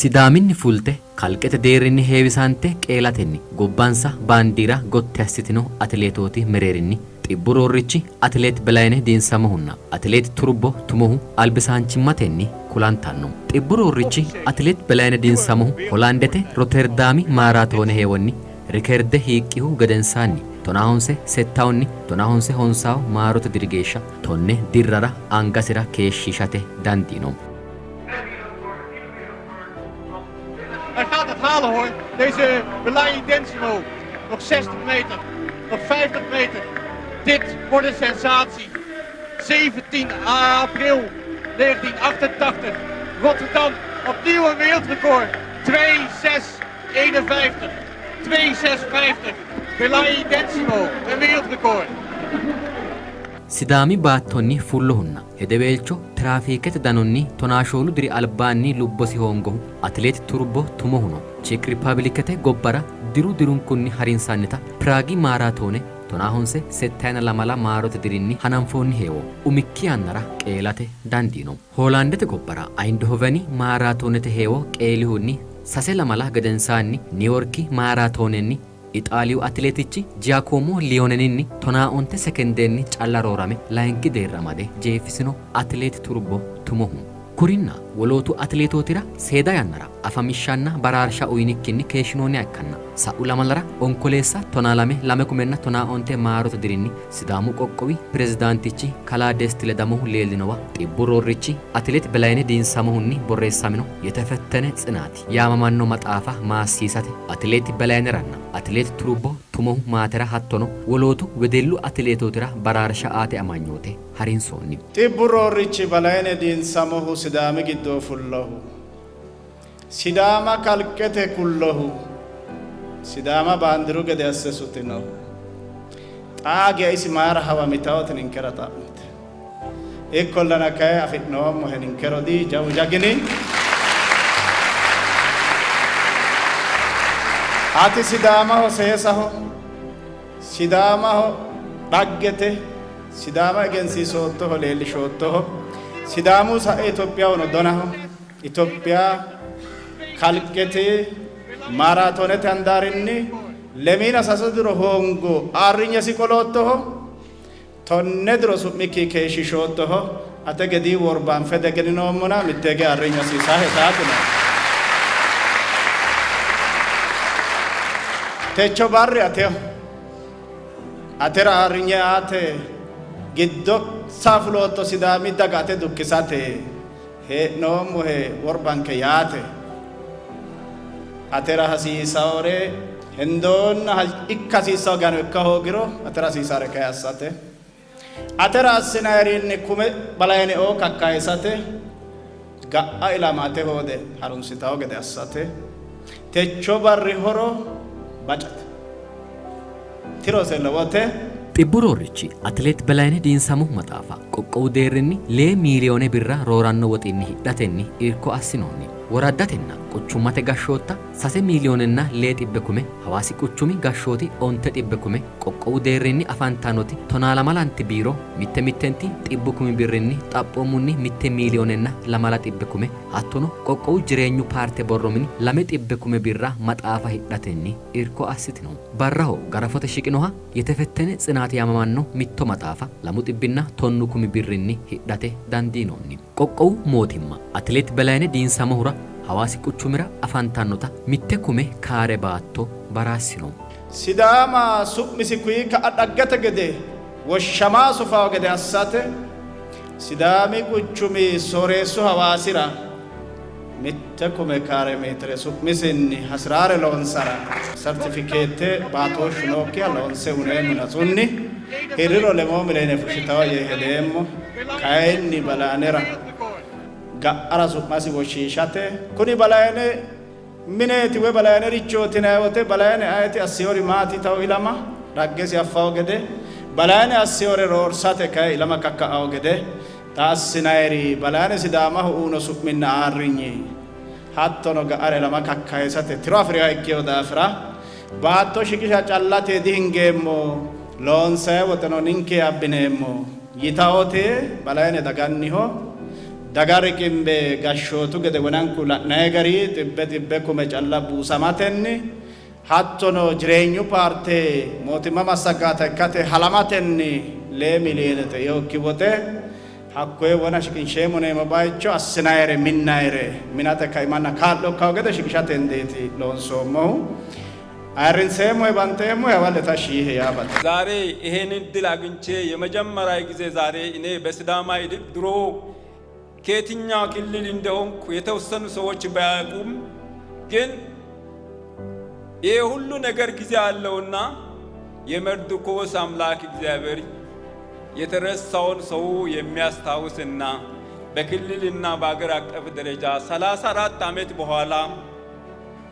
Sidaaminni fulte kalqete deerrinni heewisante qeelatenni gobbansa baandiira gotti assitino atileetooti mereerinni Xibbu roorrichi Atileet Belayneh Diinsamohunna Atileet Turbo Tumohu albisaanchimmatenni kulantanno. Xibbu roorrichi Atileet Belayneh Diinsamohu Holaandete Roterdaami maaraatoone heewonni rikerde hiiqqihu gedensaanni tonahonse settawunni tonahonse honsawo maarote diri geeshsha tonne dirrara angasira keeshshiishate dandiino. Hij gaat het halen hoor, deze Belay Densimo. Nog 60 meter, nog 50 meter. Dit wordt een sensatie. 17 april 1988. Rotterdam, opnieuw een wereldrecord. 2.6.51. 2.6.50. Belay Densimo, een wereldrecord. Sidaami baattonni fullohunna hedeweelcho tiraafiikete danonni tonaashoolu diri albaanni lubbosi hoongohu Atileet Turbo Tumohuno Cheek Rippabilikete gobbara diru dirunkunni harinsannita Piraagi maaraatoone tonaahonse settayina lamala maarote dirinni hananfoonni heewo umikki yannara qeelate dandiino. Hoolaandete gobbara Ayindihoveni maaraatoonete heewo qeelihunni sase lamala gedensaanni Niiwoorki maaraatoonenni Ixaaliyu atileetichi Jiakoomo Liyoneninni 11 sekendenni calla roorame layinki deerra amade jeefisino Atileet Turbo Tumohu. Kurinna wolootu atileetootira seeda yannara afamishshanna baraarsha uynikkinni keeshshinoonniha ikkanna sa'u lamalara Onkoleessa tonaalame lame kumenna tonaaonte maarote dirinni Sidaamu qoqqowi pirezidaantichi kalaa Desti Ledamohu leellinowa Xibbu roorrichi Atileet Belayneh Diinsamohunni borreessamino Yetefettene Tsinaati yaamamanno maxaafa maassiisate Atileet Belayneranna Atileet Turbo Tumohu maatera hattono wolootu wedellu atileetootira baraarsha aate amanyoote harinsoonni. Xibbu roorrichi Belayneh Diinsamohu Sidaami giddo fullohu, Sidaama kalqete kullohu, Sidaama baandiru gede asse sutinohu, xaa geya isi mayra hawamitaoti ninkera xa'mote. Ikkollana kay afi'noommohe ninke rodii jawu jagini, ati Sidaamaho seesaho, Sidaamaho dhaggete, Sidaama egensiisoottoho, leellishoottoho, Sidaamu sa'e Itophiyahono donaho, Itophiya kalqete maaraatoonete handaarinni lemiina sase diro hoongo ayirrinyesi qoloottoho, Tonne diro su'mikki keeshshishoottoho, ate gedii worba anfe diegenninoommonaa, mitteege ayirrinyu hasiisaahe saatino. Techo barri ateho. Atera ayirrinye aate giddo fulootto Sidaami daga ate dukkisate hee'noommohe worbanke yaate. Atera hasiisaore hendoonna ikka hasiissawo gano ikka hoogiro atera hasiisaare kay assate. Atera assinayrinni kume balayneoo kakkayisate, ga'a ilama ate hoode harunsitawo gede assate. Techo barri horo bacate. Tirose lowote. Xibbu roorrichi Atileet Belayneh Diinsamohu maxaafa qoqqowu deerrinni lee miiliyoone birra rooranno woxinni hidhatenni irko assinoonni. Woraddatenna quchummate gashshootta sase miiliyoonenna lee xibbe kume, Hawaasi quchumi gashshooti onte xibbe kume, qoqqowu deerrinni afantannoti tonaalamalanti biiro mitte mittenti xibbu kumi birrinni xaphoomunni mitte miiliyoonenna lamala xibbe kume hattono qoqqowu jireenyu paarte borro mini lame xibbe kume birra maxaafa hidhatenni irko assitino. Barraho garafote shiqinoha Yetefettene Tsinaat yaamamanno mitto maxaafa lamu xibbinna tonnu kumi birrinni hidhate dandiinoonni. Qoqqowu mootimma Atileet Belayneh Diinsamohura Hawaasi quchumira afantannota mitte kume kaare baatto baraassino. Sidaama su'misi kuyi ka'a dhaggete gede woshshama sufawo gede assate Sidaami quchumi sooreessu Hawaasira mitte kume kaare meetire su'misinni hasi'raare loonsara sertifikeette baatooshshu nookkiha loonse uneemmo natsunni hirriro lemoo mileene fushshitawo yee hedeemmo. Kayinni Balaanera ga'ara su'masi woshshiishate kuni Balayne mineeti woy Balayne richooti yinanni wote Balayne ayeti assiyori maati yitawo ilama dhaggesi affawo gede Balayne assiyore roorsate kay ilama kakka'awo gede Xa assinayiri Balayne Sidaamaho uyno su'minna ayirrinyi hattono ga'ara ilama kakkayisate tiro afi'rinoha ikkino daafira baatto shiqisha callate dihingeemmo, loonsayi woteno ninke abbineemmo yitawote Balayne daganniho. Daga riqimbe gashshootu gede wonanku la'nanni gari xibbe xibbe kume calla buusamatenni hattono jireenyu paarte mootimma massagaata ikkate halamatenni lee miliyoone xe'inokki woxe hakkoye wona shiqinsheemmo yineemmo baycho assinayre minnayre minate kaimanna kaa'lo ikkanno gede shiqishatenniiti loonsoommohu. Ayirrinseemmohe banxeemmohe hawalle tashshi yiihe yaa baxeemmo. ዛሬ ይሄን እድል አግኝቼ የመጀመሪያ ጊዜ ዛሬ እኔ በሲዳማ ድሮ ከየትኛው ክልል እንደሆንኩ የተወሰኑ ሰዎች ባያውቁም ግን ይሄ ሁሉ ነገር ጊዜ አለውና የመርዶክዮስ አምላክ እግዚአብሔር የተረሳውን ሰው የሚያስታውስና በክልልና በአገር አቀፍ ደረጃ 34 ዓመት በኋላ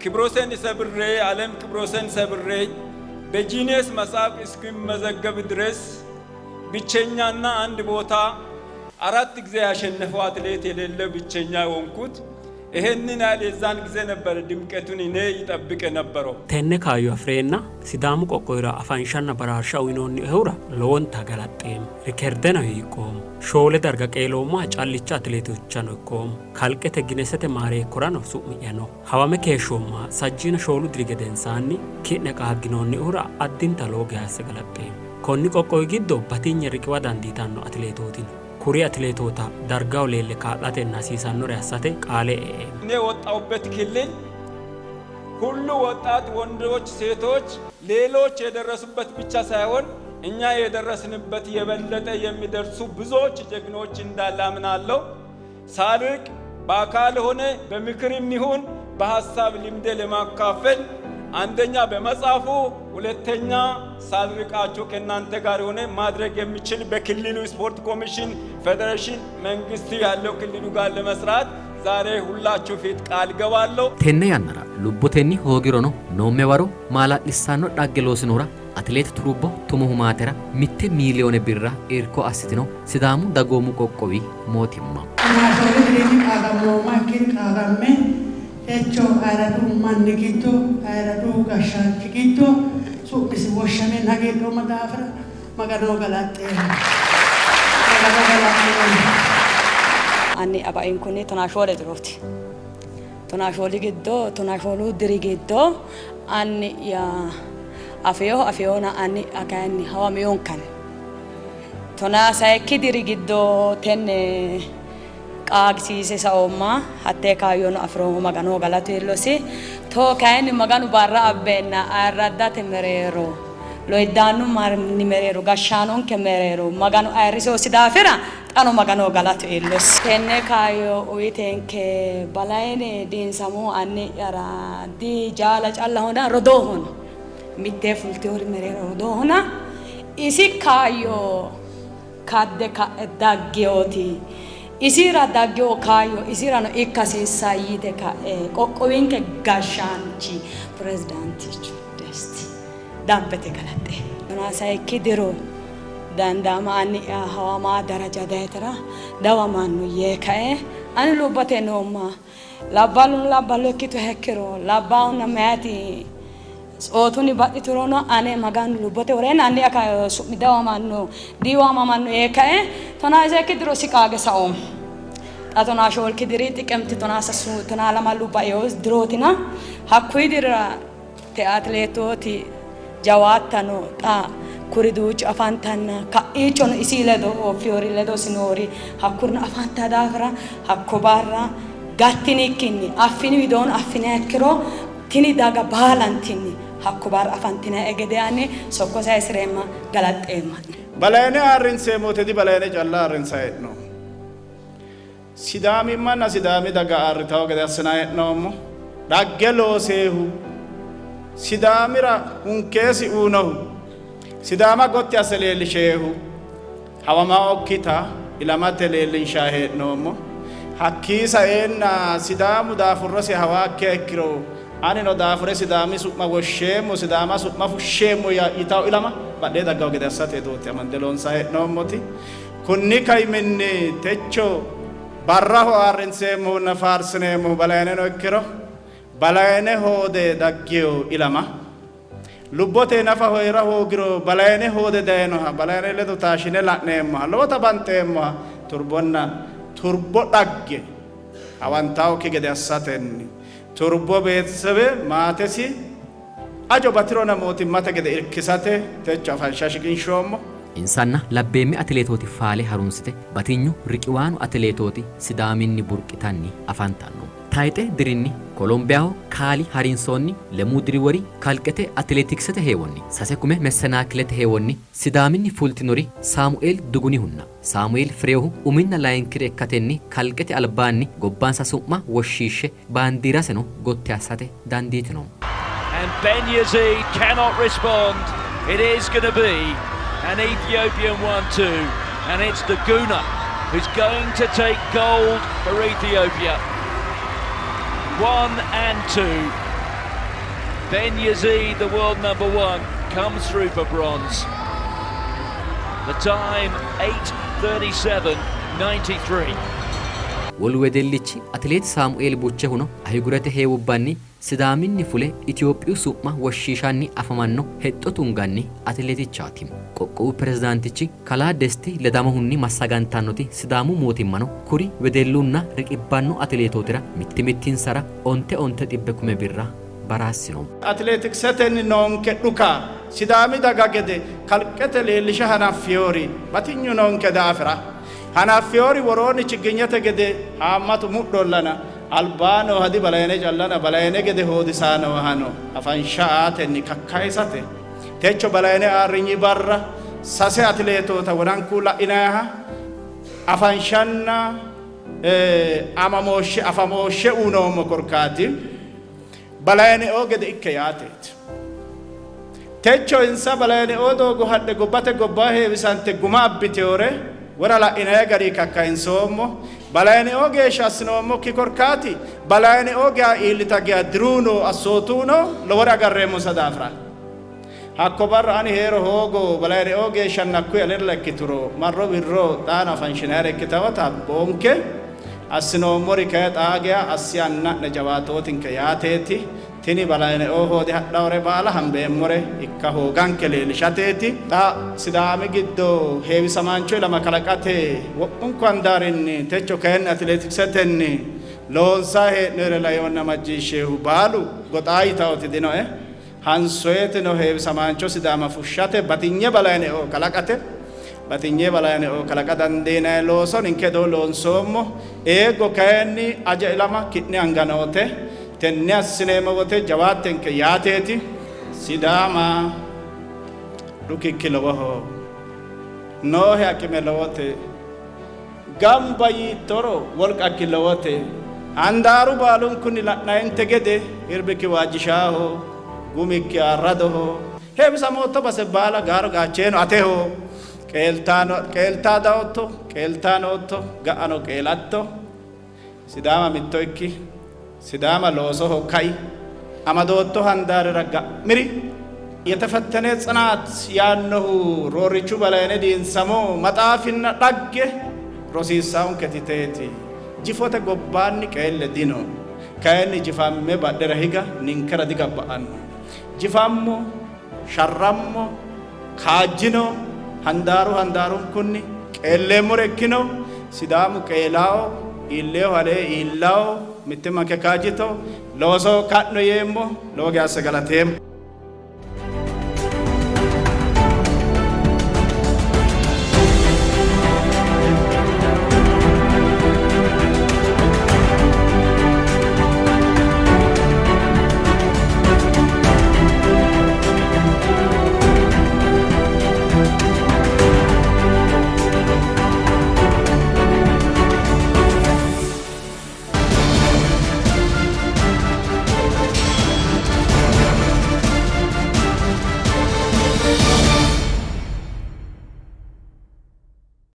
ክብረ ወሰን ሰብሬ ዓለም ክብረ ወሰን ሰብሬ በጊነስ መጽሐፍ እስኪመዘገብ ድረስ ብቸኛና አንድ ቦታ አራት ጊዜ ያሸነፈው አትሌት የሌለ ብቸኛ የሆንኩት ይሄንን ያህል የዛን ጊዜ ነበር ድምቀቱን እኔ ይጠብቅ የነበረው። Tenne kaayyo afi'reenna Sidaamu qoqqowira afanshanna baraarsha uyinoonniehura lowonta galaxxeemmo. Rikerdeno hiiqqoommo. Shoole darga qeeloommoha callicha atileetichano ikkoommo. Kalqete Ginesete maareekkorano su'mi'ya no. Hawame keeshshoommoha sajjiina shoolu diri gedensaanni ki'ne qaagginoonnihura addinta lowo geya asse galaxxeemmo. Konni qoqqowi giddo batinye riqiwa dandiitanno atileetooti no. Kuri atileetoota dargaho leelle kaa'latenna hasiisannore assate qaale e''eemmo. እኔ የወጣሁበት ክልል ሁሉ ወጣት ወንዶች፣ ሴቶች፣ ሌሎች የደረሱበት ብቻ ሳይሆን እኛ የደረስንበት የበለጠ የሚደርሱ ብዙዎች ጀግኖች እንዳለ አምናለሁ። ሳልርቅ በአካል ሆነ በምክርም ይሁን በሀሳብ ልምዴ ለማካፈል አንደኛ በመጽሐፉ፣ ሁለተኛ ሳልርቃችሁ ከእናንተ ጋር የሆነ ማድረግ የሚችል በክልሉ ስፖርት ኮሚሽን፣ ፌዴሬሽን፣ መንግስት ያለው ክልሉ ጋር ለመስራት ዛሬ ሁላችሁ ፊት ቃል ገባለሁ። Tenne yannara lubbotenni hoogirono noomme waro maala'lissanno dhagge loosinohura Atileet Turbo Tumohu maatera 1 miiliyoone birra irko assitino Sidaamu Dagoomu Qoqqowi Mootimma. Tonaa shoolu dirinni qaagamoomma ikkiri qaagamme techo ayirradu manni giddo ayirradu gashshaanchi giddo su'misi woshshame hagiidhoomma daafira Magano galaxxeemmo. Magano galaxxeemmo. Anni abainkunni tonaa shoole dirooti. Tonaa shooli giddo tonaa shoolu diri giddo anni'ya afeeho afeehona anni'ya kayinni hawameyonkanni. Tonaa sayikki diri giddo tenne qaagisiise saoomma hattee kaayyono afiroommo Maganoho galatu iillosi. Too kayinni Maganu barra abbeenna ayirraddate mereero loyiddaannu manni mereero gashshaanonke mereero Maganu ayirrisosi daafira xano Maganoho galatu iillosi. Tenne kaayyo uyitenke Balayine Diinsamo anni'yara di jaala callahona rodoohona mittee fulteori mereero rodoohona isi kaayyo kadde ka'e daggeyooti isira daggeyo kaayyo isirano ikka hasiissa yite ka'e qoqqowinke gashshaanchi pirezidaantichu Desti dambete galaxxe. Tonaa sayikki diro dandaama anni'ya hawamaa daraja dayitera dawamanno yee kae ani lubbote noomma labballuno labballo ikkito hekkiro labbaahunna mayati tsootunni baxxiturono ane Maganu lubbote woreenna anni'ya su'mi dawamanno diwamamanno yee kae tonaa sayikki diro si qaage saoommo. Xa tonaa shoolki diri xiqimti tonaa sasu tonaa lamalu baeo dirootina hakkuyi dirira te atileetooti jawaattano xa kuri duuchu afantanna ka'iichono isi ledo fiyoori ledosi noori hakkurino afanta daafira hakko barra gattinikkinni affini widoon affiniha ikkiro tini daga baalantinni hakko barra afantinae gede ani sokko sayisireemma galaxxeemma. Balayine ayirrinseemmo wote di Balayine calla ayirrinsanni hee'noommo. Sidaamimmanna Sidaami daga ayirritawo gede assinanni hee'noommo. Dhagge looseehu Sidaamira hunkeesi uyinohu Sidaama gotti asse leellisheehu hawamaokkita ilamate leellinshanni hee'noommo. Hakkii saeenna Sidaamu daafurrosi hawaakkiha ikkiro anino daafure Sidaami su'ma woshsheemmo Sidaama su'ma fushsheemmo yitawo ilama badhee daggawo gede assate hedooti amande loonsanni hee'noommoti. Kunni kaiminni techo barraho ayirrinseemmohunna faarsineemmohu Balayineno ikkiro Balayine hoode daggeyo ilama lubbote nafa hee'ra hoogiro Balayine hoode dayinoha Balayine ledo taashshine la'neemmoha lowota banxeemmoha Turbonna Turbo dhagge hawantaokki gede assatenni Turbo beetesebe maatesi ajo batirona mootimmate gede irkisate techo afansha shiqinshoommo. Insanna labbeemme atileetooti faale harunsite batinyu riqiwaano atileetooti Sidaaminni burqitanni afantanno. Tayxe dirinni Kolombiyaho Kaali harinsoonni lemuu diri wori kalqete atileetiksete heewonni sase kume messenaakilete heewonni Sidaaminni fultinori Saamueel Dugunihunna Saamueel Firehu uminna layinkire ikkatenni kalqete albaanni gobbansa su'ma woshshiishshe baandiiraseno gotti assate dandiitino. And Ben Yazid cannot respond. It is going to be an Ethiopian 1-2, and it's Duguna who's going to take gold for Ethiopia. 1 and 2. Ben Yazid, the world number 1, comes through for bronze. The time 8:37.93. Wolu wedellichi Atileet Saamueel Buchehuno Ahigurete heewubbanni Sidaaminni fule Itophiyu su'ma woshshiishanni afamanno hexxo tunganni atileetichaati. Qoqqowu pirezidaantichi kalaa Desti Ledamohunni massagantannoti Sidaamu mootimmano kuri wedellunna riqibbanno atileetootira mitti mittinsara onte onte xibbe kume birra baraassino. Atileetiksetenni noonke dhuka Sidaami daga gede kalqete leellisha hanaffinori batinyu noonke daafira hanaffinori woroonni chigginyete gede haammatu mudhollana albaa nooha dibalayine callana balayine gede hoodisaa noohano afansha aatenni kakkayisate techo balayine ayirrinyi barra sase atileetoota wonankuu la'inanniha afanshanna amamooshshe afamooshshe uyinoommo korkaati balayineo gede ikke yaateeti. Techo insa balayineo doogo hadhe gobbate gobba heewisante guma abbitewore wora la'inanni gari kakkayinsoommo. Balayineo geeshsha assinoommokki korkaati balayineo geya iillita geya diruuno assootuno lowore agarreemmonsa daafira. Hakko barra ani heero hoogo balayineo geeshshanna hakkuyi alella ikkituro marro wirro xaano afanshinayire ikkitawota boonke assinoommori kayi xaa geya assi anna'ne jawaatootinke yaateeti. Tini balayineo hoode hadhawore baala hambeemmore ikka hooganke leellishateeti. Xa Sidaami giddo heewisamaancho ilama kalaqate wo'munku handaarinni techo kayinni atileetiksetenni loonsanni hee'noyire laeehunna macciishsheehu baalu goxaa yitawoti dinoe. Hansoyeteno heewisamaancho Sidaama fushshate batinye balayineo kalaqate batinye balayineo kalaqa dandiinanni looso ninke doo loonsoommo. Eeggo kayinni aja ilama ki'ne anga noote. Tenne assineemmo wote jawaattenke yaateeti. Sidaama dhukikki lowoho, noohe aqime lowote, gamba yiittoro wolqakki lowote. Handaaru baalunkunni la'nayinte gede irbikki waajjishaaho, gumikki ayirradoho. Heewisamootto base baala gaaro gaacheeno ateho. Qeeltaa dawotto, qeeltaa nootto, ga'ano qeelatto. Sidaama mitto ikki, Sidaama loosoho kai, amadootto handaarira ga'miri. የተፈተነ ጽናት yaannohu Roorrichu Balayine Diinsamo maxaafinna dhagge rosiissaanketi teeti. Jifote gobbaanni qeelle dino. Kayinni jifamme badhera higa ninkera digabba'anno. Jifammo, sharrammo, kaajjino, handaaru handaarunkunni qeelleemmore ikkino. Sidaamu qeelawo, iilleeho alee iillawo, mittimmanke kaajjito, looso ka'no yeemmo, lowo geeshsha galateemmo.